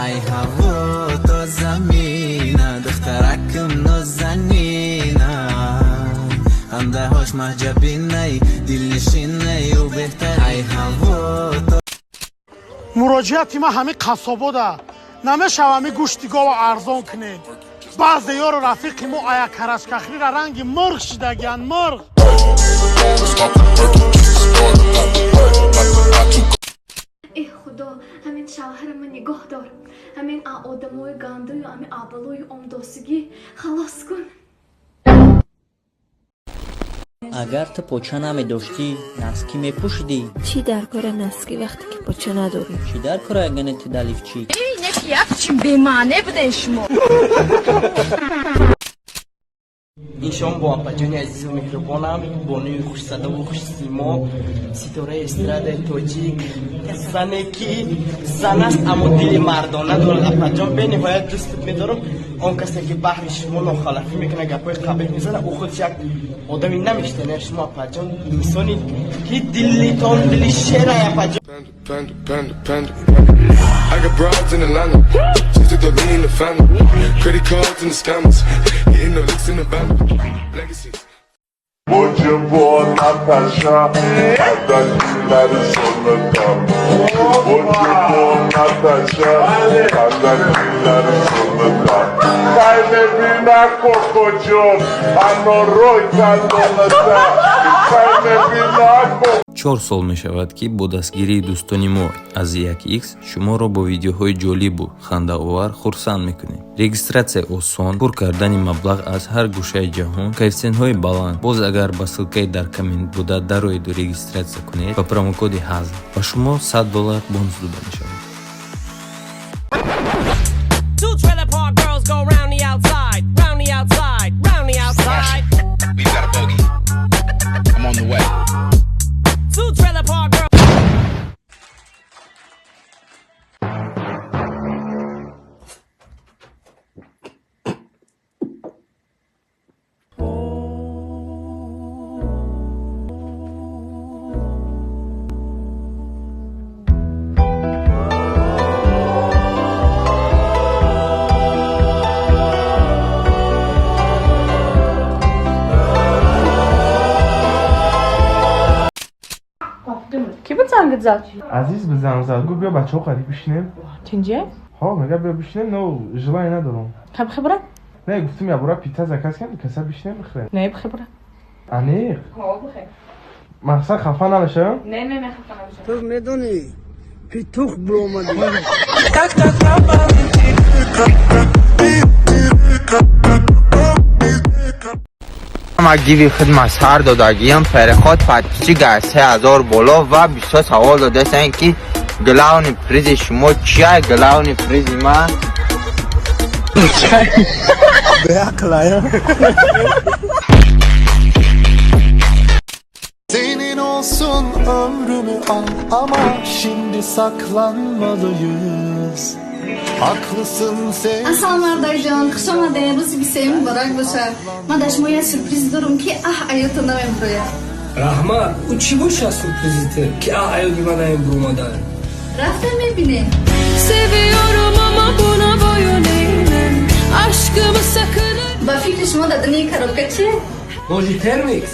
Ай ҳаво то замина, духтаракам нозанина, хандаҳош маҳҷабинай, дилнишинай, ӯ беҳтар. Ай ҳаво то Муроҷиати ман ҳамин қассобода: намешава ҳамин гӯшти гова арзон кунед. Баъзе ёру рафиқи мо ая карашкахрира ранги мурғ шидагиян, мурғ. Эҳ, Худо, ҳамин шавҳарама нигоҳ дор, ҳамин одамои гандую ҳамин абалою омдосигӣ халос кун. Агар ту поча намедоштӣ, носки мепӯшидӣ? Чӣ дар кора носки, вақте ки поча надорӣ? Чӣ дар кора ягане ту да лифчик? Якчим бемаъне буден шумо. Ин шом бо апаҷони азизу меҳрубонам, бонуи хушсадову хушсимо, ситораи эстрадаи тоҷик, зане ки зан аст, аммо дили мардона дорад. Апаҷон, бениҳоят дӯстат медорам. Он касе ки баҳри шумо нохалафӣ мекунад, гапҳои қабеҳ мезанад, ӯ худ як одами намештане. Шумо, апаҷон, инсони ки дилитон дили шерай, апаҷон. Panda, panda, panda, panda. I got broads in Atlanta. Just to throw me in the family. Credit cards and the scammers. Hitting off licks in the bando. Legacies. Бо Наташа, Adakiler sonunda. Бо Наташа, Adakiler sonunda. Кайнебина кокоҷон, анорой калоната. Кайнебина. 4 сол мешавад, ки бо дастгирии дӯстони мо аз 1x шуморо бо видеоҳои ҷолибу хандаовар хурсанд мекунем. Регистратсия осон, пур кардани маблағ аз ҳар гӯшаи ҷаҳон, коэффитсиентҳои баланд. Боз агар ба ссылкаи дар коммент буда дароеду регистратсия кунед, ба промокоди ҳазл ба шумо 100 доллар бонус дода мешавад. Two trailer park girls go round the outside, round the outside, round the outside. We've got a bogey. I'm on the way. Two trailer park girls. Ки буд зангит зад? Азиз ба занг зад, гуфт, биё, бачаҳо қадӣ бишинем. Тинҷе? Ҳо, мега, биё бишинем, но желание надорам. Ка бихебра? Не, гуфтум, ябора питса заказ кардем, каса бишинем, бихӯрем. Не, бихебра. Аниқ? Ҳо, бихе. Мақсад, хафа намешавам? Не, не, не, хафа намешавам. Ту медонӣ, петух биромадӣ. Как так пропал? Гиви хидмат сар додагиям, переход подписчик аз 3000 боло ва бисёр савол додастан, ки главный призи шумо чия? Главный призи ма Беақлая. Senin olsun ömrümü al ama şimdi saklanmalıyız. Haklısın sen. Ассалому алайкум, хуш омадед. Рӯзи 23 муборак бошад. Ман дар шумо як сюрприз дорам, ки аҳ аёто намебурояд. Раҳмат. Ӯ чӣ бошад сюрпризите, ки аҳ аёди ман намебуромада? Рафта мебинем. Seviyorum ama buna boyun eğmem. Aşkımı sakın. Ба фикри шумо, дар дунёи коробка чие? Божи, термикс,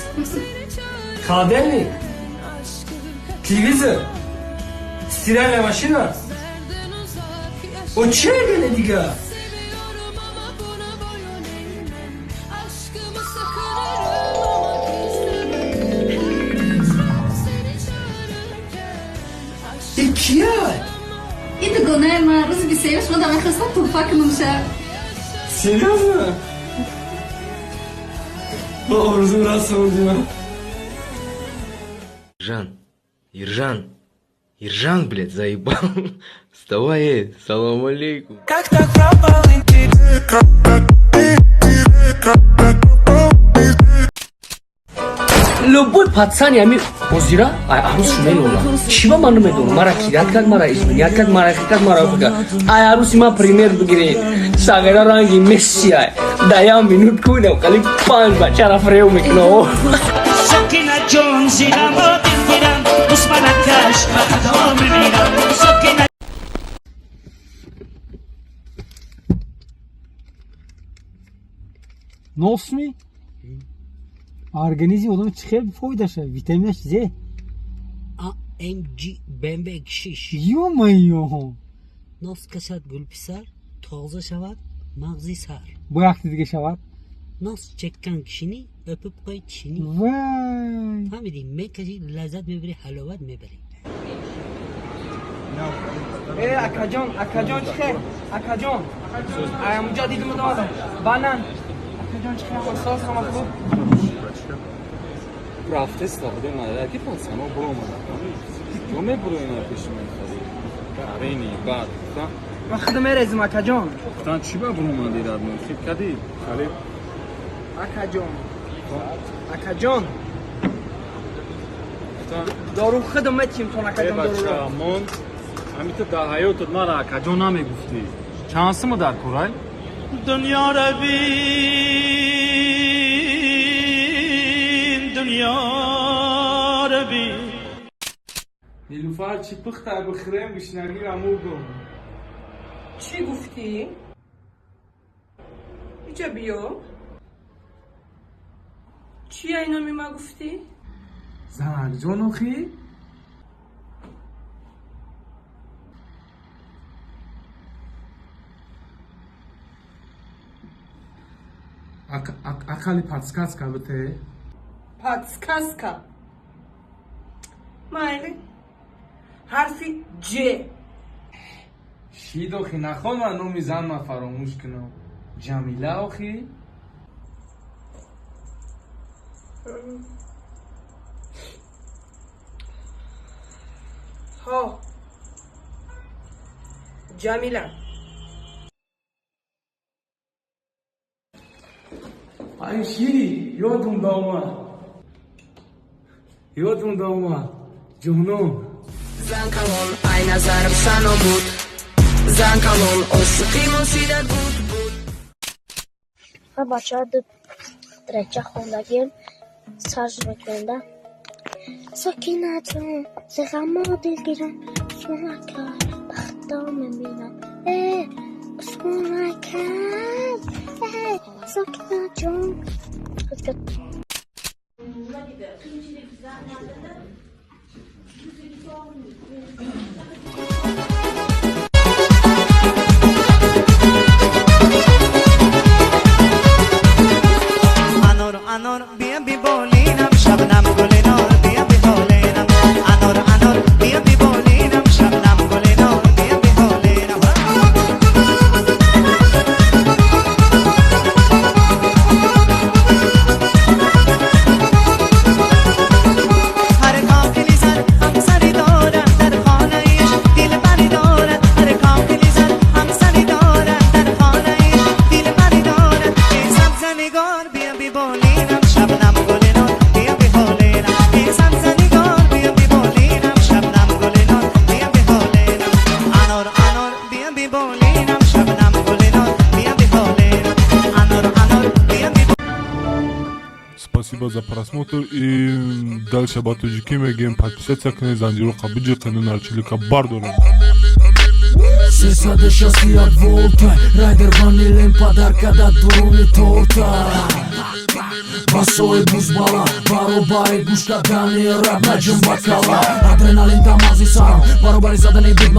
холодильник, телевизор, стиральная машина. О, чӣ гане дига? Ama boyun eğmem. Aşkımı sakınırım ama gizlemem. Her gece seni çağırırken. И кия? Ин дугонаи ман. Рӯзи 23 шумо дар мехостам тӯҳфа кунам ша. Серьёзно? Ба орзум расондима. Ержан, Ержан, Ержан, блядь, заебал. Вставай, эй, салам алейкум. Как так пропал интерес? Любой пацани ами ҳозира ай арӯсш менолам. Чиба, ман намедонам. Мара кидать кард, мара изменять кард, мара хи кард, мара кард. Ай арӯси ман пример бигиред. Сағира ранги Месси ай. Да як минут кунам қали панҷ бачара фрев мекуна. Сокина ҷон, зирамо дилгирам, душманат каш, ба хато мемирам, Сокина. Нофсми? Организми одам чӣ хел фоидаша? Витаминаш зе? AMG BMW 6. Ё-моё! Ноф кашад гулписар, тоза шавад мағзи сар. Бо якти дига шавад? Нос чеккан кишини o'pib qo'y tishini. Вай! Фаҳмидӣ? Мекашӣ, лаззат мебарӣ, ҳаловат мебарӣ. Э, акаҷон, акаҷон, чӣ хел, акаҷон? Аямуҷа дидим, омадам. Банан, акаҷон, чӣ хел, соз, ҳама хуб? Рафтеста будем, яки пацано буромада. Ҷо мебуроина пеши ман хари. Арени баъд гуфтам. Ман худам мерезим, акаҷон. Гуфтам, чӣ ба буромадӣ, радно? Хит кадӣ? Хариб. Акаҷон, акаҷон, дору худам метим тон, акаҷон, дору. Мон ҳамита дар ҳаётат мара акаҷон намегуфтӣ. Чанд сима дар курай? Дунё равин, дунё равин. Нилуфар, чӣ пухта бихӯрем, гушнагира мурдум. Чӣ гуфтӣ? Иҷа биё. Чӣ ай номи ма гуфтӣ? Занакҷон, охӣ. Ақалли подсказка бите. Подсказка? Майли, ҳарфи ҷ. Шид, охӣ, нахон ман номи занма фаромӯш кунам. Ҷамила, охӣ. Ҳо, Ҷамила. Ай, шири, ёдум омад, ёдум омад, ҷонон. Зан калон, ай назарам сано буд. Зан калон, ошиқи мусида буд, буд. Ма бачаҳо ду дараҷа хондагием, саж мекунанда. Сокина ҷон, зи ғаммо дилгирам, Усмон акай, ба худо мемирам. Э, Усмон акай, э, Сокина ҷон. Анор, анор, бия биболинам, шабнам гули нор, бия биҳолинам. Анор, анор, бия биболинам, шабнам гули нор, бия биҳолинам. Ҳар коҳили зар ҳамсари дорад, дар хонаиш дилбари дорад. Ҳар коҳили зар ҳамсари дорад, дар хонаиш дилбари дорад. Эй сабзанигор, бия биболинам, шабнам гули нор, бия биҳолинам. Эй сабзанигор, бия биболинам, шабнам гули нор, бия биҳолинам. Анор, анор, бия биболинам, шабнам гули нор, бия биҳолинам. Анор, анор, бия биболинам. Спасибо за просмотр и дальше ба тоҷикӣ мегӯем: подписаться кунед, занҷироқа биҷиқену нарчилика бардорем. 361 волта, райдер ванилем, подарка да дуруни торта. Басои бузбала, баробари гӯш кардани рап, наҷум ба кала, адреналин дар мағзи сарам, баробари задани бит.